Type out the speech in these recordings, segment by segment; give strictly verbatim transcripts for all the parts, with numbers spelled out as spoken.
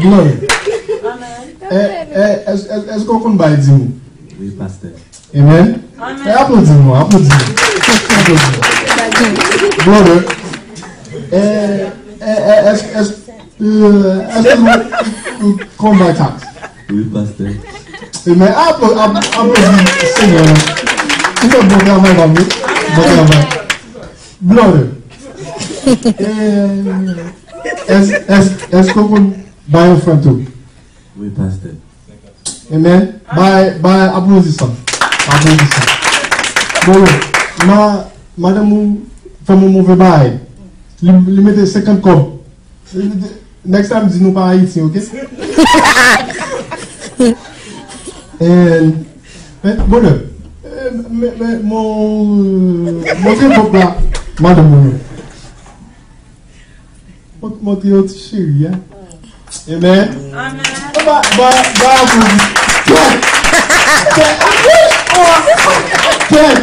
Glory. Amen. Eh, eh, es, es, èske w konn bay dim ou? Wi, pastè. Amen. Amen. Eh, aplodi nou, aplodi nou. Aplodi nou. Glory. Eh, eh, eh, es, es, eh, èske nou, nou konn bay taks? Wi, pastè. Amen. Apl-, ap-, aplodi Senyè. Ou fè bon travay, pa vre? Bon travay. Glory. Eh, es, es, èske w konn bay ofrann tou? Wi, pastè. Amen. Bay, bay, aplodi sa. Aplodi sa. Bon, ma, madanm ou fè m yon move bagay. Li, li mete senkant kòb. Next time, di nou pa Ayiti, ok? And, men, bonè. Eh, men, men, mon, montre bòb la, madanm ou. Mont-, montre yon ti cheri, a. Amen. Amen. Ba, ba, ba, aplodi. Kèt! Kèt! Kèt! Kèt!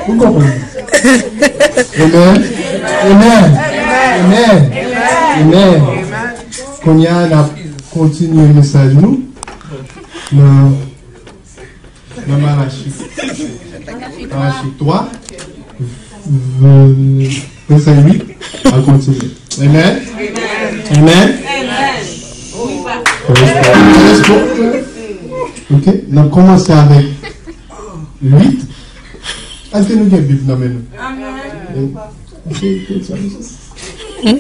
Ou konprann? Amen. Amen. Amen. Amen. Kounye a, n ap kontinye mesaj nou nan Nan Malachi. Malachi twa, vèsè uit, al kontinye. Amen. Amen. Amen. Praise God. Praise God. Ok, n ap kòmanse avèk uit. Èske nou gen Bib nan men nou? Amen. Ok, ok, ok.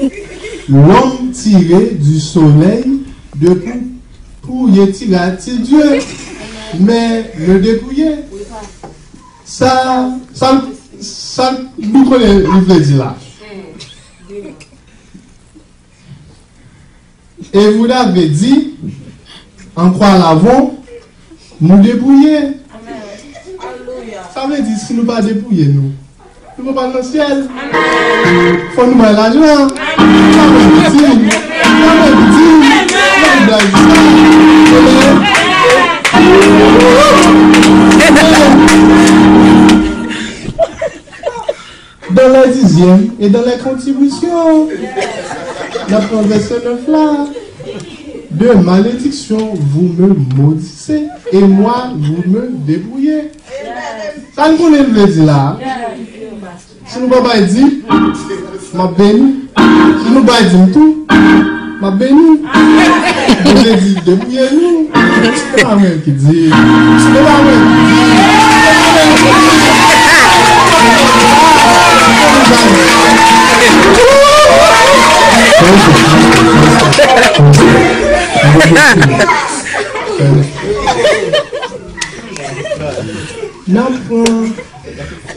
L'homme tiré du soleil de pou-, dépouillé tira ti Dieu, mais le dépouillé. Sa, sa, sa nou konnen li vle di la. Et vous l'avez dit, en croix l'avant, nou depouye. Sa vle di, si nou pa depouye nou, nou pa pral nan syèl. Fò nou bay lajan. Sa vle di, sa vle di, nou bay sa. Dans les dixièmes et dans les contributions. N ap pran vèsè nèf la. De malédiction, vous me maudissez, et moi, vous me dépouillez. Sa n konnen l vle di la. Si nou pa bay dim, m ap beni. Si nou bay dim tou, m ap beni. Bondye di, depouye nou. Se pa mwen ki di. Se pa mwen ki di. N ap pran,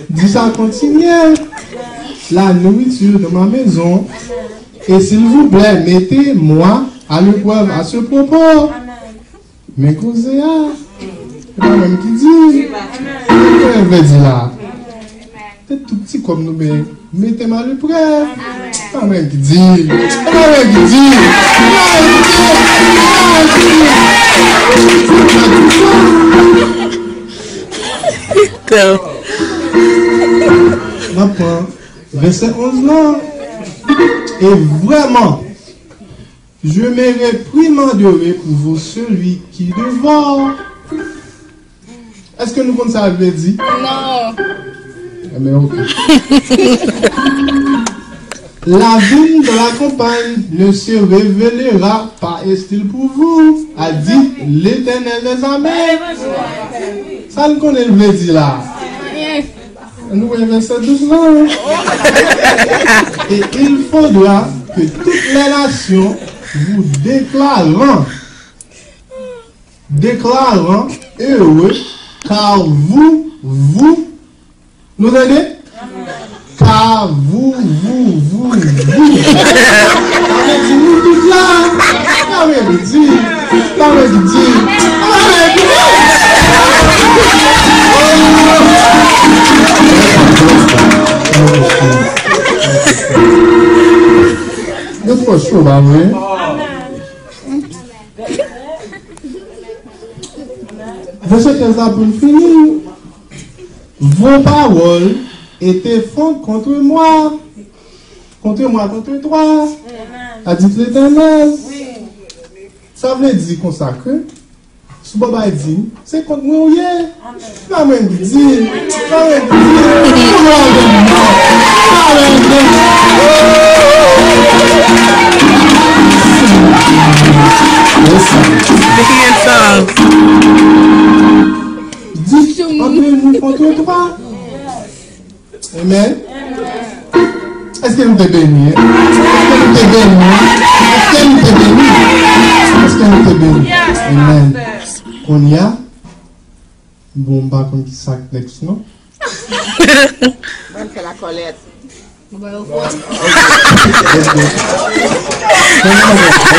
di sa kontinye. La nourriture de ma maison. Et s'il vous plaît, mettez-moi à l'épreuve à ce propos. Men koze a, se pa mwen ki di l. Sa l vle di la? Se tout ti kòb nou, men mete m a leprèv. Se pa mwen ki di l. Se pa mwen ki di l. Se pa mwen ki di l. Se pa mwen ki di l. N ap pran vèsè onz lan. E vrèman, je me réprimanderai pour vous celui qui dévore. Èske nou konn sa l vle di? Non. Enben, ok. La vigne de la campagne ne se révélera pas stérile pour vous, a dit l'Éternel des armées. Sa n konnen l vle di la? Nou wè vèsè douz lan. Et il faudra que toutes les nations vous déclarant, déclarant heureux, car vous, vous, nou tande? Car vous, vous, vous, vous. Sa vle di nou tout la. Sa vle di. Sa vle di. Sa vle di. Nou twò cho, pa vre? Vèsè trèz la pou n fini. Vos paroles étaient franches contre moi, contre moi, contre toi, a dit l'Éternel. Sa vle di konsa ke si w pa bay dim, se kont mwen ou ye. Pa mwen ki di, pa mwen ki di. Ou pa mwen ki di. Pa mwen ki di. Yes, sir. Dis entre nous contre toi. Amen. Èske nou te beni? Èske nou te beni? Èske nou te beni? Èske nou te beni? Amen. Kounye a, bon, m pa konn ki sa k next non. Ban m fè la kòlèt.